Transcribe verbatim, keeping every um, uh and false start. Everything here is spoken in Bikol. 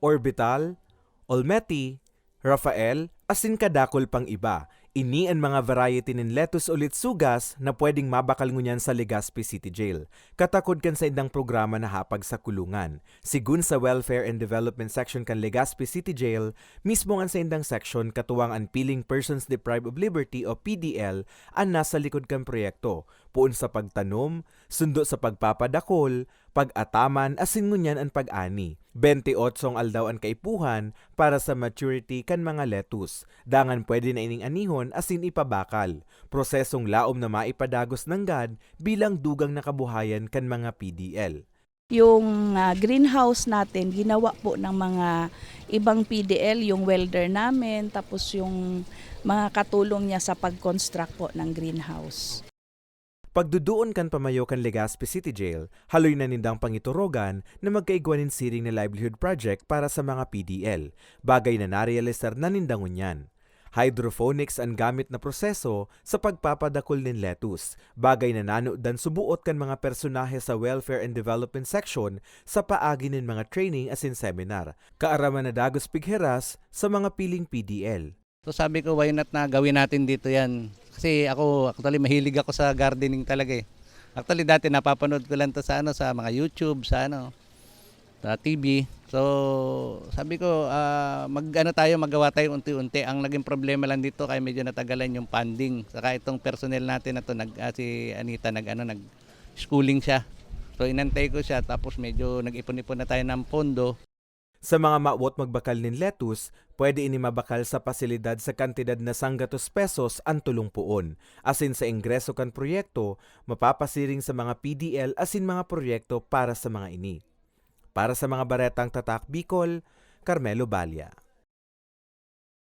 Orbital, Olmeti, Rafael, asin kadakul pang iba. Ini an mga variety nin lettuce o litsugas na pwedeng mabakal ngunyan sa Legazpi City Jail, katakod kan saindang programa na hapag sa kulungan. Sigun sa Welfare and Development Section kan Legazpi City Jail, mismo an saindang section katuwang an Piling Persons Deprived of Liberty o P D L an nasa likod kan proyekto, poon sa pagtanom, sundo sa pagpapadakol, pag-ataman asin ngunyan an pag-ani. Bente otsong aldaw an kaipuhan para sa maturity kan mga lettuce. Dangan pwede na ining anihon asin ipabakal. Prosesong laom na maipadagos nanggad bilang dugang na kabuhayan kan mga P D L. Yung ah, greenhouse natin, ginawa po ng mga ibang P D L, yung welder namin, tapos yung mga katulong niya sa pag-construct po ng greenhouse. Pagduduon kan pamayo kan Legazpi City Jail, haloy na nindang pangiturogan na magkaigwa nin siring na livelihood project para sa mga P D L, bagay na narealisar na ninda ngunyan. Hydroponics an gamit na proseso sa pagpapadakul nin lettuce, bagay na nanodan suboot kan mga personahe sa Welfare and Development Section sa paagi nin mga training asin seminar. Kaaraman na dagos pigheras sa mga piling P D L. So sabi ko, why not na gawin natin dito yan? Kasi ako, actually, mahilig ako sa gardening talaga eh. Actually, dati napapanood ko lang to sa ano, sa mga YouTube, sa ano, sa T V. So, sabi ko, ah, mag ano tayo, magawa tayo unti-unti. Ang naging problema lang dito kaya medyo natagalan yung funding. Saka itong personnel natin na to, nag ah, si Anita nag ano, nag schooling siya. So inantay ko siya tapos medyo nag-ipon-ipon na tayo ng pondo. Sa mga mawot magbakal nin lettuce, pwede ini mabakal sa pasilidad sa kantidad na sanggatos pesos an tulong poon, asin sa ingreso kan proyekto, mapapasiring sa mga P D L asin mga proyekto para sa mga ini. Para sa mga baretang Tatak Bicol, Carmelo Balla.